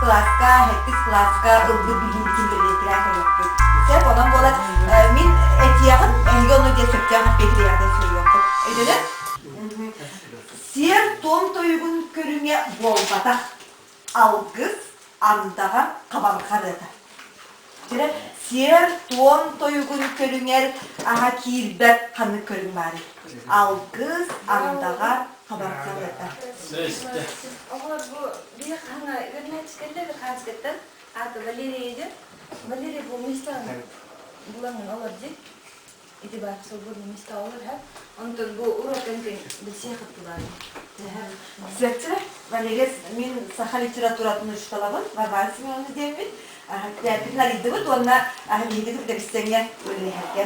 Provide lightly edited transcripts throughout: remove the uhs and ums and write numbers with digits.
кылааска, сэттис кылааска ылбыт билиибитин бэлиэтилээн көрүөхпүт. Сөп, онон буолан мин этиэҕим, эһиги ону диэн сөптөөх эппиэти бэйэҕитин суруйуоххут. Өйдөнөр? Сиэр-туом тойугун көрүҥэ буолбатах. Алгыс андаҕар хабарҕа ырыата. Дьэ, сиэр-туом тойугун көрүҥэр аһа киирбэт ханнык көрүҥ баарый? Алгыс, андаҕар, хабарҕа ырыата. Оҕолор бу биир хаһана үөрэнээччилэрдэ бир хаачыкаттан аата Валерия диэн. Валерия бу мистаҕын булаҥын олор дии. Ити баар свободный места олор һэ. Онтон бу уруок кэнтин билсиэх ыттылаан. Сөпчө, Валерия, мин саха литературатын учууталабын, Варвара Семеновна диэммин. Тээппитин арыйдыбыт уонна биһиги кытта үлэлэһэргэ.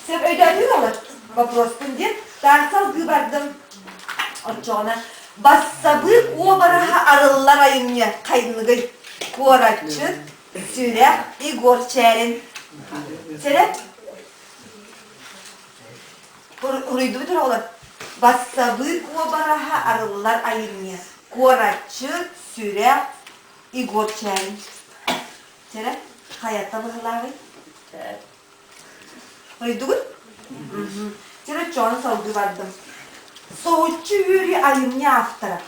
Сөп өйдөөтүҥ олор вопроспун диэн таах салгыы бардым. Оччоҕуна бассабыык уобараһа арыллар айымньы хайныгый? Куораччыт, Сүрэх Егор Чээрин. Сэрэ? Уруйдубут оҕолор. Бассабыык уобараһа арыллар айымньы. Куораччыт, сүрэх, Егор Чээрин. Сэрэ? Хайата быһылааҕый? Уруйдугут? Сэрэ оччоҕуна салгыы бардым. Соһуччу үөрүү айымньы автора.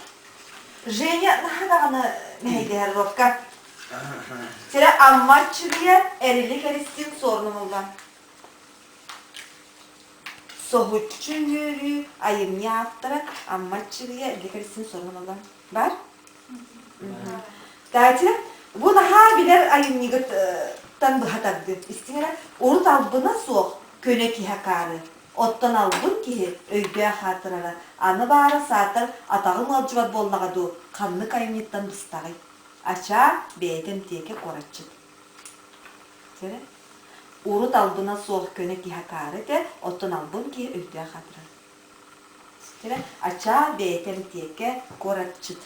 Женя наһаа даҕаны мэһэйдэһэр Ровка. Сирэ Амма Аччыгыйа Эрилик Эристиин суорунумулла. Соһуччу үөрүү айымньы автора Амма Аччыгыйа Эрилик Эристиин суорунумулла. Бар? Кстати, бу наһаа билэр айымньыгыттан быһа тардыы. Истиҥ эрэ, урут албына суох көнө киһи акаары. Оттон албын киһи өйдөөх аатырара, аны баара саатар атаҕым ыалдьыбат буоллаҕа дуу, ханнык айымньыттан быстаҕый? Ачаа бэйэтэ эмтиэкэ куоратчыт. Сэрэ? Урут албына суох көнө киһи акаары этэ, оттон албын киһи өйдөөх аатырар. Сэрэ? Ачаа бэйэтэ эмтиэкэ куоратчыт.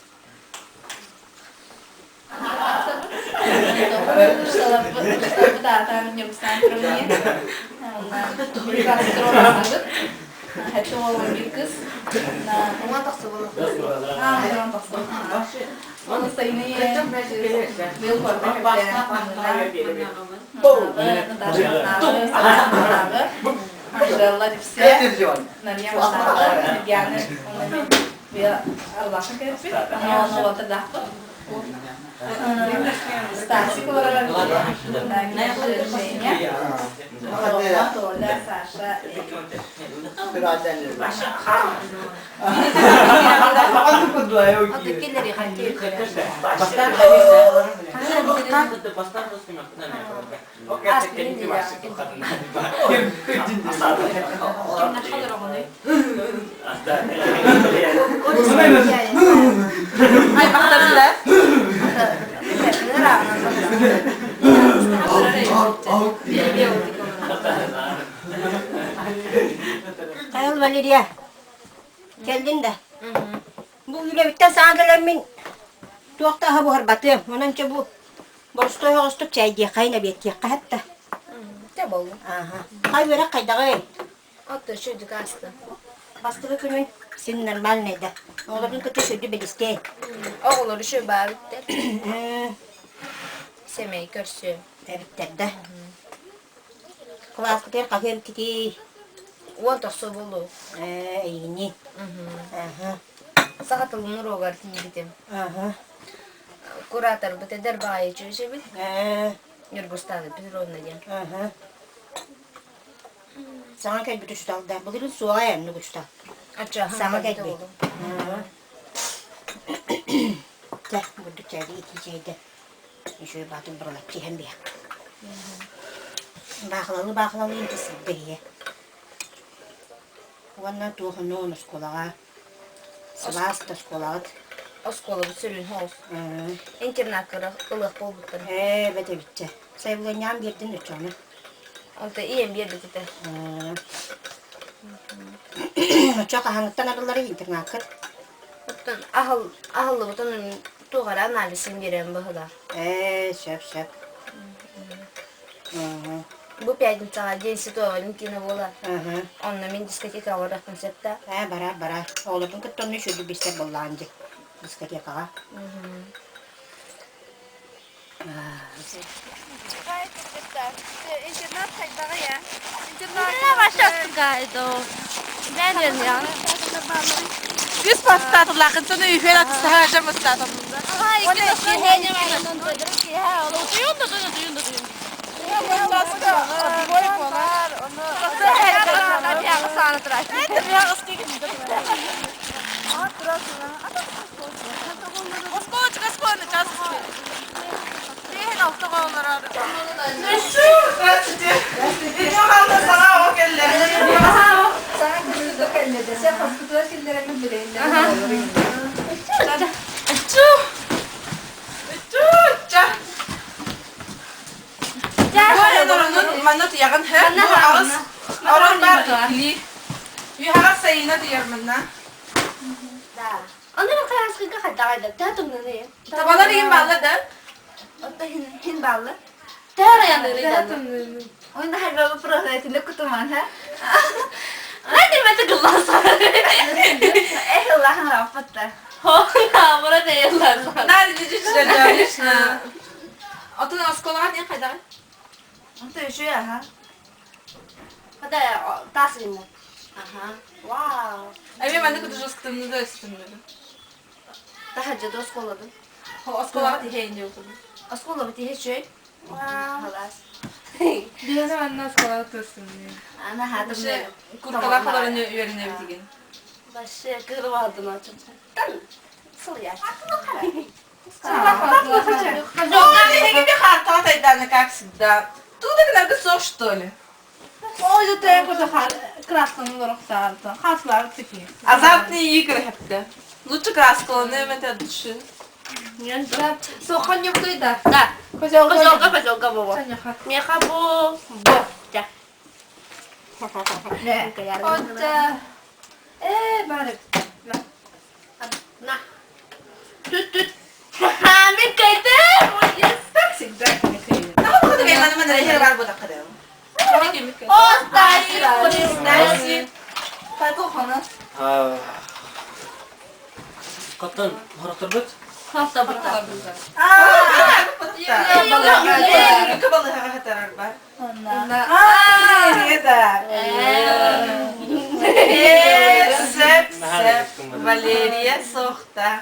Стасик олорор Женя, Рома, Толя, Саша. Аймақтарында Хайал Валерия, кэллин да? Бу үлэбиттэн саҥа кэлэммин туох да аһа буһарбатыам. Онон чэ бу Боростуой оҕустук чээйдиэххэйин, эбиэттиэххэ сөп Дьэ буолла. Ааһа. Хай үөрэх хайдаҕый? Отто үчүгдүк ааста. Бастакы күнүн син нормальный да. Оҕолорун кытта сүрдү билистэй. Оҕолор үчүгэй баар эбиттэр. Сэмэй көрсүө. Эбиттэр да. Кылааскытыгар хаһыа эбиккитий? Уон тохсо буолуо. Ээ, эйигинниин. Аха. Саха тылын уруогар тиийбитим. Аха. Кураторбыт эдэр баҕайы чүөчэбит. Ээ. Ньургустаана Петровна диэн. Аха. Саҥа кэлбит учуутал да былырыын суоҕа ээ оннук учуутал. Аччаһын Саҥа кэлбитэ кэлбит. буолуо. Чэ, бурдук чээйди итии чэйдэ. Үчүгэй баатын буралаччы иһэн биһэх. Баахылалыы баахылалыы инчэ сырда иһиэ. Уонна туох оннугун оскуолаҕа сылаас да оскуолаҕыт. Оскуолабыт сүрүн хоос. Интернакка ылыах буолбуттар. Ээ, бэт эбитчэ. Сайбыланньаан биэрдин оччоҕуна. Онто ийэм биэрбит этэ. Оччо хаһааҥҥыттан арылларый интернаккыт? Оттон аһыл аһыллыбытын туох эрэ анализын биэрэн быһыылаах. Ээ, сөп, сөп. Бу пятницаҕа День Святого Валентина буолар. Онно мин дискотекаҕа барыахпын сөп да? Ээ, бараар, бараар. Оҕолорбун кытта онно үчүгэйдик билсэр буоллаҕын дии, дискотекаҕа. Интернат хайдаҕый ээ? Үс бастаатылаахынтан үһүөн атыстаһа бастаатым. Саҥа кыргыда кэллэ десэ хоспутугар киллэрэммин билэйиннэр Манна туйаҕын һэ аҕыс орон бар иккилии үһэҕэр сайына туйар манна Онно хайаскыга хайдаҕайда таа тумнаны табалар иһин бааллар да Отто хин бааллар Таа районныгы Ойна хайба вопрос этиле кутуман ха. Хайда мете гылласа. Эх Аллахын рахматта. Хо, мура дейеллар. Надо дичи Отun осколаҕа диэн хайдаҕый? Онто үшүй аха. Хада тас инна. Аха. Вау. Эми маннык кутужускутумну да өстүмнүдүм. Тахаджа до осколадым. Осколаҕа тиһэйин диэбитим. Оскола бити хечөй. Халас. Биһиэнэ манна оскуолаҕа тыастымныы. Ана хатым. Куркалаах олорон үөрэнэбитигин. Башы кырвадым ачыктан. Сылыяр. Эһиги хартаҕа тайдааны как всегда. Туда гынарга суох что ли? Ой, да ты красканы олорохтаарта. Хаслар такие. Азартные игры хепте. Лучше краскаланы эметэ души. Сохан да. Да. Козёлга Козёлга, козёлга бобо. Меха бо бо. Жа. Отта. Э, барып. На. Түт түт. Ха, мен кайтым. Как всегда. О, Стасик, Стасик. Хайдах Қаттан харахтарбыт? Валерия Сохта.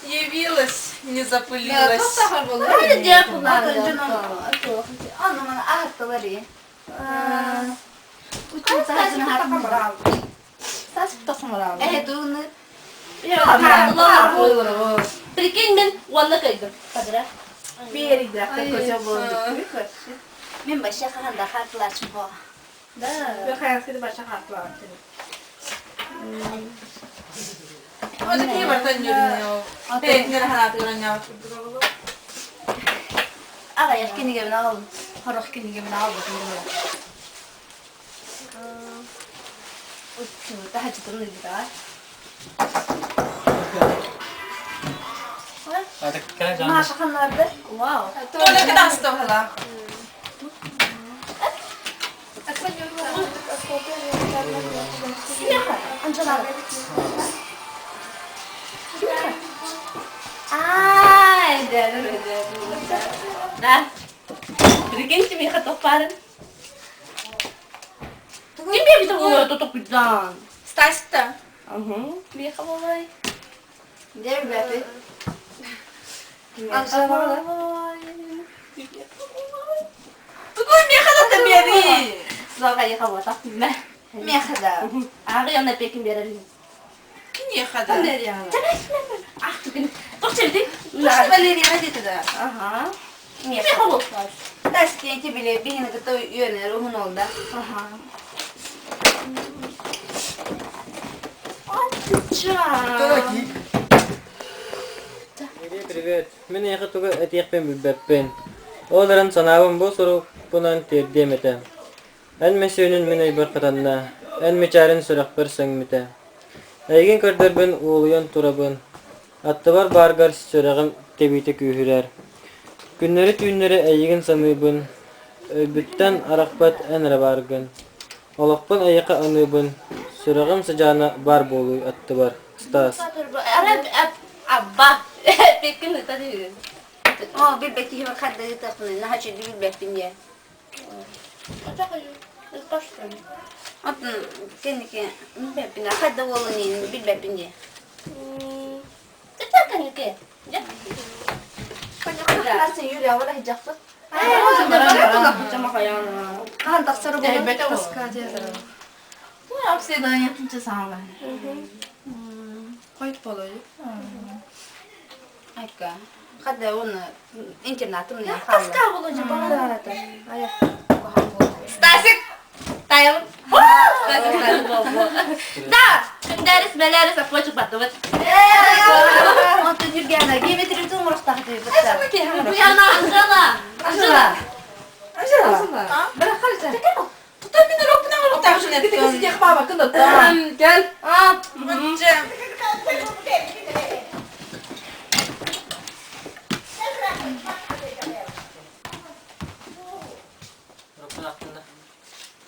Явилась, не запылилась. Прикинь, мен уанна кайдым. Падра. Мен баша ханда хатлачым хо. Аға, киниге мен алым. Хорох киниге мен алып Вау. Ай, да, да, да. Да. Прикиньте, мен хатопарын. Ким бе бит ол тотоп битдан. Стасик-то? Угу. Меха болай. Тугуй меха да бери. Слава еха бота. Мә. Меха Ағы яна пекин берер. Меха да. Ах, түгін. Тоқ черди. Валерия деді да. Ага. Меха бол. Тас кейти биле бихини кытта үйөнөр ухун олда. Ага. Ача. Привет, привет. Мен эйиэхэ тугу этиэхпин билбэппин. Ол эрэн санаабын бу сурукпунан тиэрдиэм этэ. Эн мөссүөнүн мин өйбөр хатанна, эн мичээрин сүрэхпэр сөҥмүтэ. Эйигин көрдөрбүн уолуйан турабын, аттыбар бааргар сүрэҕим тэбиитэ күүһүрэр. Күннэри-түүннэри эйигин саныыбын, өйбүттэн арахпат эн эрэ бааргын. Олохпун эйиэхэ аныыбын, сүрэҕим сыдьаана баар буолууй аттыбар, Стас. Абба, эппиккин ыта түһүн. Оо, билбэт киһи хардыытахпын, наһаа үчүгэй билбэппин диэ. Отун кэнники билбэппин, хайда буолун иин билбэппин диэ. Ыта кэнники. Хаһан тахсар Айка, хадда оны интернатым не Стасик! Тайым. Стасик, Стасик болбу. Да, күндәрис бәләрис апочук баттыбыт. Онтон Юргена геометрия Буяна, Анжела! Анжела! Анжела. Тута мин роппунан олохтоох Кел.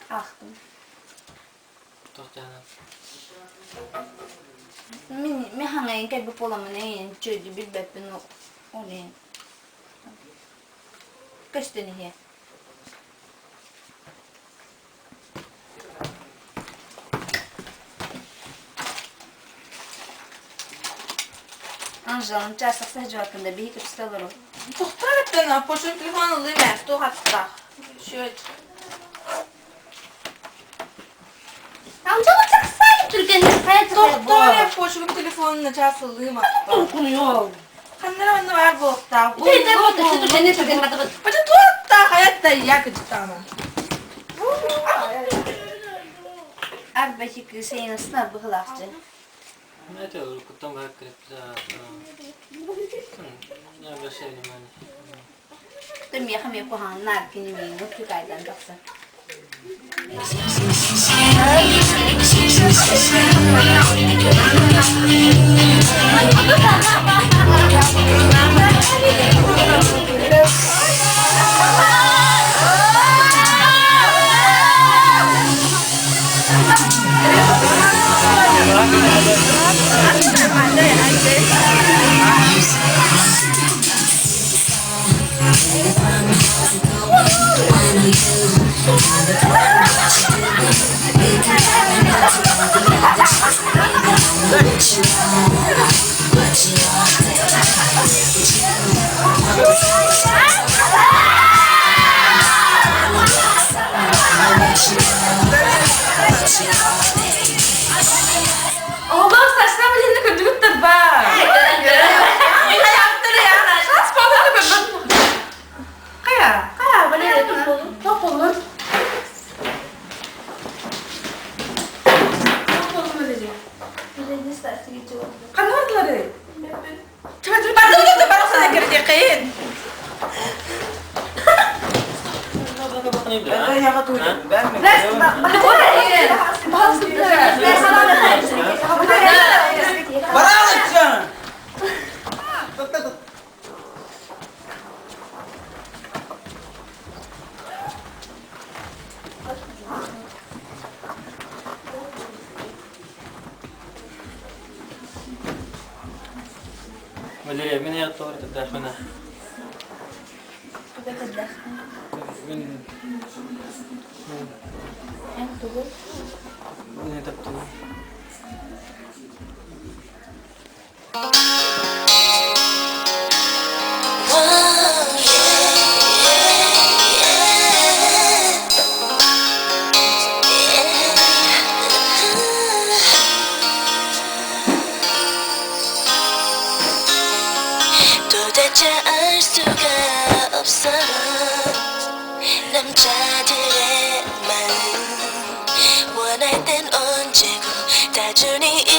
Ахтым. Мин мин хаҥайын кэлбит буоламмын эйиэн чөйдү билбэппин ол иһин көстөн иһиэ. Анжелам чаас тахса сылдьыбаккын да биһи кэпсэтэ олоробут. Тохтоор эттэн почтун телефон ылыы мэ, туох аттаах. Шөт. Анжела тахсай түргэнник хайа Тохтоор почтун телефонун начаас ылыы матта. Ханнара манна баар буолуохтаах. Түргэнник түргэн батыбыт. Бача туоттаах хаятта я кычтаана. Арбачи кыыс эйнасына быһылаахчы. Это куттан баар Не обращай внимания. Ты миэхэ эмиэ куһаҕаннаар кини миигин түкайдан тахсан. Оҕолор сарсына билинни көрдүгүт да Хайааттар я. Шанс болду көрдүм. Кая, кая, Валерия тут болду. Тоқ болду. Тоқ болду Валерия. Қандай бардылар? Барды барақсана керде қиын. Валерия, мин аяқталар тадахына. Мин Мин таптым. 도대체 알 수가 없어 남자들의 마음 원할 땐 언제고 다준이.